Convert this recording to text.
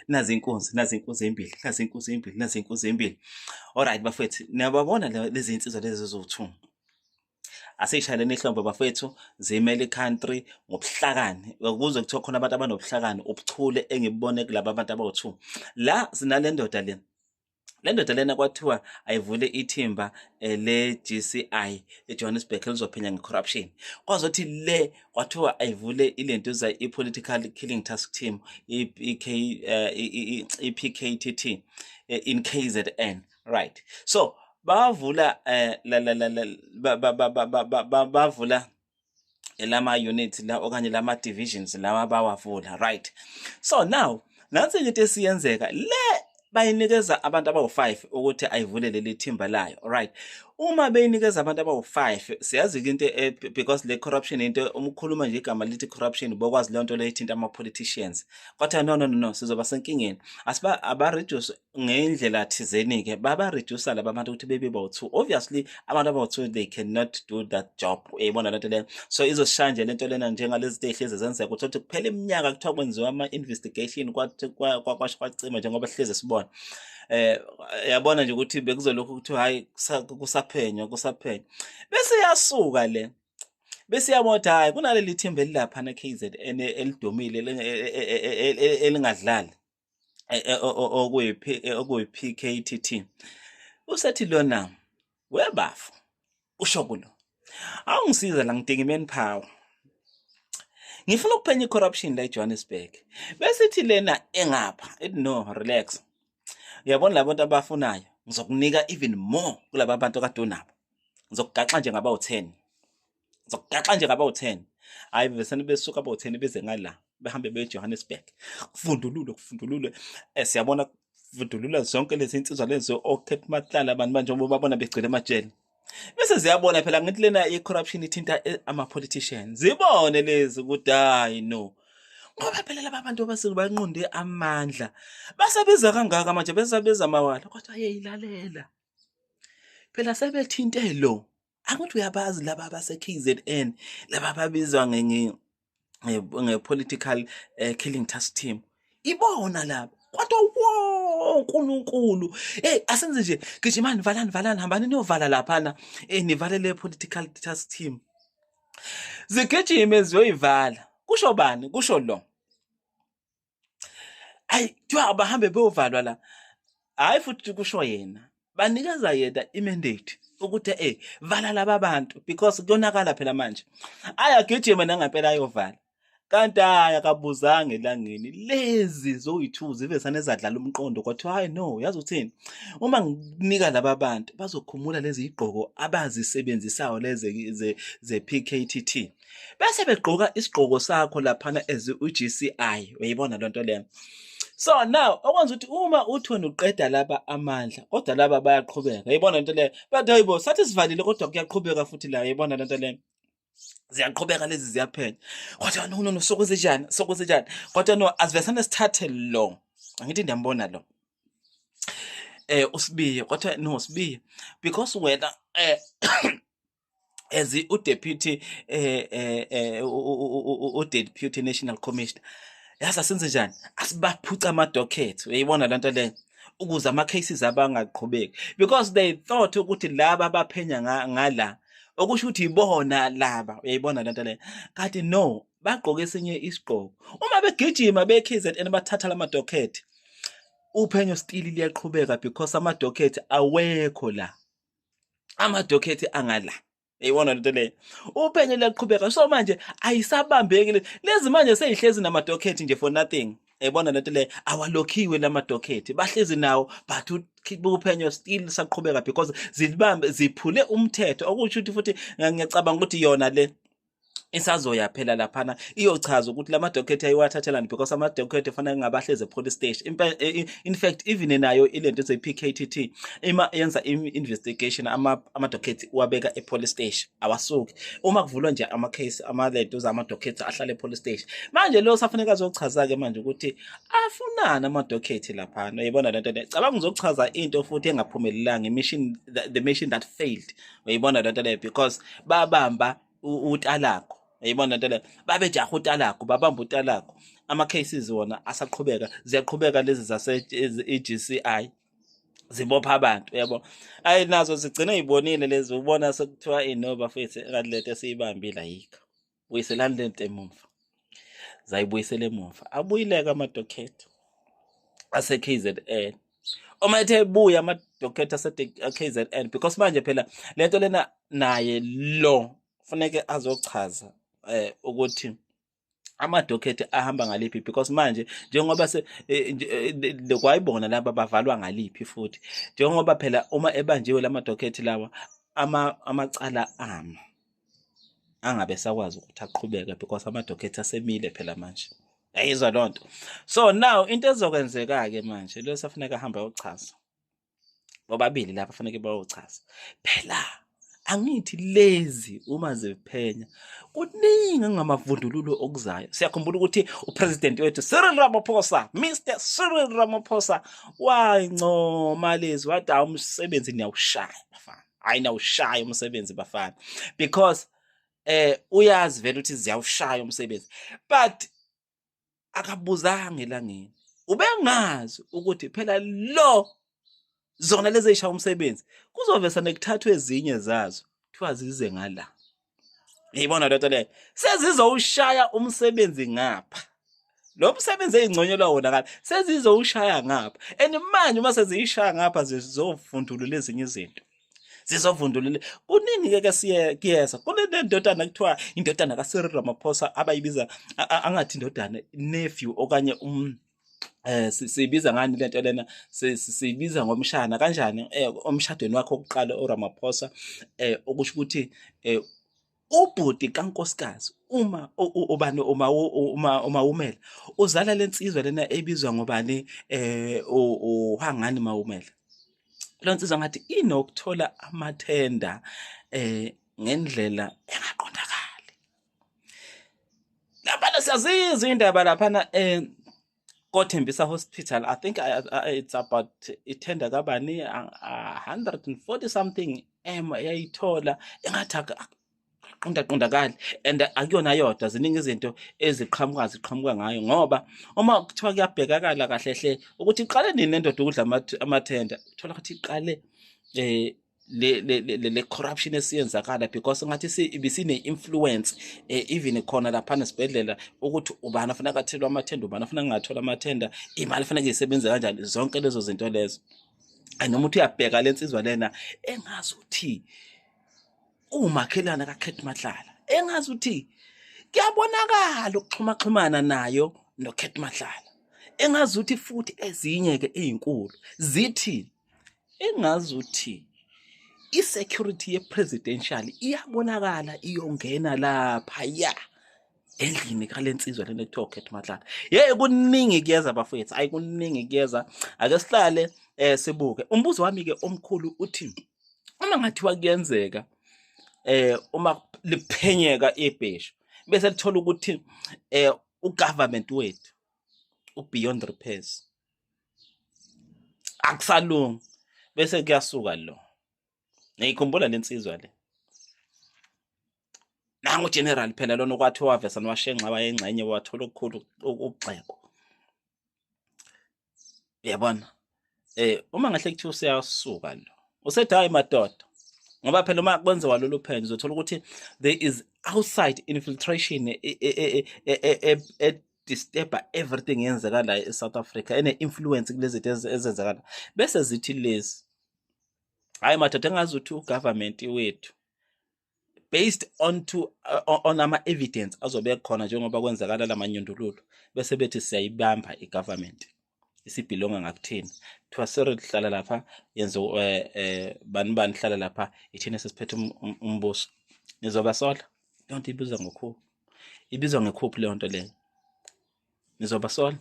Nazi inkunzi, nazi inkunzi ezimbili, nazi inkunzi ezimbili, nazi inkunzi ezimbili. Alright bafethu, niyababona lezi insizwa lezi eziwu-2. Asiyishayeleni ihlombe bafethu, zimele i-country ngobuhlakani. Ukuze kuthiwa khona abantu abanobuhlakani, ubuchule engibubone kulaba bantu abawu-2. La sinale ndoda le. Le ndoda lena kwathiwa ayivule ithimba le-GCI eJohannesburg elizophenya nge-corruption. Kwazothi le kwathiwa ayivule ilentuza i-Political Killing Task Team, i-PKTT in KZN. Right. So bavula la la la la bavula lama units la okanye lama divisions lawa bawavula, right? So now nansi into esiyenzeka le, bayinikeza abantu abawu-5 ukuthi ayivule leli thimba layo, right? Uma beyinikeza abantu abawu-5, siyazi into, because le corruption, into uma ukhuluma nje igama lithi corruption, bokwazi leyo nto leyo ithinta ama-politicians. Kodwa no, no, no, no, sizoba senkingeni. Asiba aba-reduce ngendlela thizeni-ke, baba-reduce laba bantu ukuthi bebe bawu-2. Obviously abantu abawu-2, they cannot do that job, uyayibona lento leyo. So izosishaya nje lento lena njengalezi zinto ey'hlezi zenzeka, uthola ukuthi kuphela iminyaka kuthiwa kwenziwa ama-investigation, kwasho kwacima, njengoba sihlezi sibona. Yabona nje ukuthi bekuzolokhu kuthiwa hayi, kusaphenywa, kusaphenywa, bese yasuka le, bese yabona ukuthi hayi, kunaleli thimba elilaphana KZN elidumile, elingadlali, okuyi-PKTT. Usethi lona, webafo, usho kulo, awungisiza la, ngidinga i-manpower, ngifuna ukuphenya i-corruption la eJohannesburg. Bese ithi lena engapha, ithi, "No, relax, uyabona labo bantu abafunayo, ngizokunika even more kulaba bantu kade unabo, ngizokugaxa nje ngabawu-10, ngizokugaxa nje ngabawu-10." Hhayi, besane besuka abawu-10 beze ngala, behambe beye eJohannesburg, kuvundululwe, kuvundululwe. Siyabona kuvundulula zonke lezi insizwa lezi, oCat Matlala, abantu manje babona begcwele emajele. Bese ziyabona phela, ngithi lena i-corruption ithinta ama-politicians, zibone lezi ukuthi hayi no, ngoba phela laba bantu abasuke banqunde amandla, basebenza kangaka manje, besabiza mawala, kodwa ayeyilalela phela, sebethinte lo. Akuthi uyabazi laba abase-KZN, laba ababizwa nge-political killing task team, ibona laba. Kodwa wo uNkulunkulu, hey, asenze nje, gijimani, valani, valani, hambani niyovala laphana, nivale le political task team. Zigijime ziyoyivala. Kusho bani? Kusho lo. Ayi, kuthiwa abahambe beyovalwa la. Hhayi, futhi kusho yena, banikeza yena i-mandate ukuthi vala laba bantu because kuyonakala phela manje. Ayagijima nangempela ayovala, kanti hhayi, akabuzanga elangeni. Lezi zoyi-two zivesane zadlala umqondo, kwathiwa hhayi no, yazi uthini, uma ngikunika laba bantu bazokhumula lezi y'gqoko abazisebenzisayo lezi ze-PKTT, bese begqoka isigqoko sakho laphana as u-GCI, uyayibona loo nto leyo. So now okwenza ukuthi uma uthi wena uqeda laba amandla, kodwa laba bayaqhubeka, uyayibona lento leyo. Bathi hayibo, sathi sivalile, kodwa kuyaqhubeka futhi la, uyayibona lento leyo. Ziyaqhubeka lezi, ziyaphenya, kodwa no, no, no, sokwenzenjani, sokwenzenjani? Kodwa no, asivesane sithathe lo, angithi ndiyambona lo uSibiya. Kodwa no, Sibiya, because wena as u-deputy u-deputy national commissioner, yazi asenze njani, asibaphuca ama-docket, uyayibona lento leyo, ukuze ama-cases abangaqhubeki, because they thought ukuthi laba abaphenya ngala, okusho ukuthi ibona laba, uyayibona lento leyo. Kanti no, bagqoke esinye isigqoko. Uma begijima be-KZN bathatha lama docket, uphenyo still liyaqhubeka because ama-docket awekho la, ama-docket angala, uyayibona lento leyo. Uphenyo liyaqhubeka, so manje ayisabambeki lezi manje seyihlezi nama-docket nje for nothing, uyayibona lento leyo. Awalokhiwe lama-docket, bahlezi nawo, but uphenyo still saqhubeka because zibambe ziphule umthetho, okusho ukuthi futhi ngiyacabanga ukuthi yona le Isazoya phela laphana iyochaza ukuthi lama docket ayiwathathelani, because ama docket fanele ngabe ahlezi e-police station. In fact, even nayo ilento ethi PKTT ima yenza investigation, ama docket uwabeka e-police station, awasuki. Uma kuvulwa nje ama case, ama lento zama docket ahlala e-police station. Manje lo safuneka azochaza ke manje ukuthi afunana ama docket laphana. Uyibona lento le? Cabanga uzochaza into futhi engaphumelelanga, mission, the mission that failed. Uyibona lento le? Because babamba utalago. Uyibona lento le? Babejaha utalago, babamba utalago. Ama cases wona asaqhubeka, ziyaqhubeka lezi zase e-GCI, zibopha abantu, uyabo. Ayi, nazo zigcine yibonile lezi, ubona sekuthiwa inoba futhi kanti lento esiyibambile ayikho, buyiselani lento emumva. Zayibuyisela emuva, abuyileka ama-docket ase-KZN. Uma ethe ebuya ama-docket ase-KZN, because manje phela lento lena naye lo funeke azochaza ukuthi ama-docket ahamba ngaliphi, because manje njengoba se kwayibona laba bavalwa ngaliphi futhi, njengoba phela uma ebanjiwe lama docket lawa, amacala ama angabe sakwazi ukuthi aqhubeke, because ama-docket asemile phela manje. Yayizwa loo nto? So now into ezokwenzeka-ke manje, lo safuneka ahambe ayochaza, bobabili lapha faneke bayochaza phela. Angithi lezi uma ziphenya kuningi ngamavundululo okuzayo. Siyakhumbula ukuthi upresident wethu Cyril Ramaphosa, Mr Cyril Ramaphosa, wayincoma lezi, wathi, "Hawu, umsebenzi niyawushaya bafana, hayi, niyawushaya umsebenzi bafana," because uyazi vele ukuthi ziyawushaya umsebenzi, but akabuzanga elangeni. Ubengazi ukuthi phela lo zona lezi eyishaya umsebenzi kuzovesa nekuthathwa ezinye zazo, kuthiwa zize ngala. Yibona lento leyo, sezizowushaya umsebenzi ngapha, lo msebenzi eyingconyelwa wona ngapha sezizowushaya ngapha. And manje uma seziyishaya ngapha, zizovundulula ezinye izinto, zizovundulula kuningi-ke. Ke siye kuyeza kunendodana kuthiwa indodana kaCyril Ramaphosa, abayibiza angathi indodana, nephew okanye siyibiza ngani lento lena? Siyibiza ngomshana kanjani omshadweni wakhe wokuqala uRamaphosa, okusho ukuthi ubhuti kankosikazi uma ubani, uma umela uzala lensizwa lena ebizwa ngobani, uHangani Mawumela. Lo nsizwa ngathi inokuthola amathenda ngendlela engaqondakali. Laphana siyazizwa indaba laphana koThembisa Hospital. I think it's about ithenda kabani, 140 something M yayithola, engathi aqonda qondakali. And akuyona yodwa, ziningi izinto eziqhamuka ziqhamuka ngayo, ngoba uma kuthiwa kuyabhekakala kahle hle ukuthi iqale nini lendoda ukudla amathenda, uthola ukuthi iqale le corruption esiyenzakala, because ngathi ibisine influence even khona lapha nesibhedlela, ukuthi ubani afuna akathelwa amathenda, ubani afuna ngingathola amathenda, imali fanele isebenze kanjani, zonke lezo zinto lezo. Noma uthi uyabheka lensizwa lena engazuthi umakhelwane kaCat Matlala, engazuthi kuyabonakala ukuxhumaxhumana nayo noCat Matlala, engazuthi futhi ezinye ke ezinkulu zithi engazuthi i-security ye-presidential iyabonakala iyongena lapha ya endlini kalensizwa lena ekuthiwa uCat Matlala. Hey, kuningi kuyeza bafowethu, ayi, kuningi kuyeza. Ake sihlale sibuke. Umbuzo wami ke omkhulu uthi, uma ngathiwa kuyenzeka uma liphenyeka ibheshu bese lithola ukuthi ugovernment wethu ubeyond repairs, akusalungi, bese kuyasuka lo, ngiyikhumbula lensizwa le, nangu general phela lona okwathi wavesa washenxa wayengxenye wathola okukhulu ukugxekwa, uyabona. Uma ngahle kuthiwa useyasuka lo, usethi, "Hayi madoda," ngoba phela uma kwenziwa lolu phenyo uzothola ukuthi there is outside infiltration e disturb everything eyenzeka la e-South Africa, ene-influence kulezi zinto ezenzakala, bese zithi lezi, "Hayi madoda, engazuthi ugovernment wethu," based on ama evidence azobe khona njengoba kwenzakala lamanyundululo, bese bethi siyayibamba igovernment, isibhilonga ngakuthina. Kuthiwa, "Cyril, hlala lapha, yenze bani bani, hlala lapha, ithina sesiphethe umbuso." Nizobasola? Leyo nto ibizwa ngokhuphu, ibizwa ngekhuphu leyo nto leyo. Nizobasola.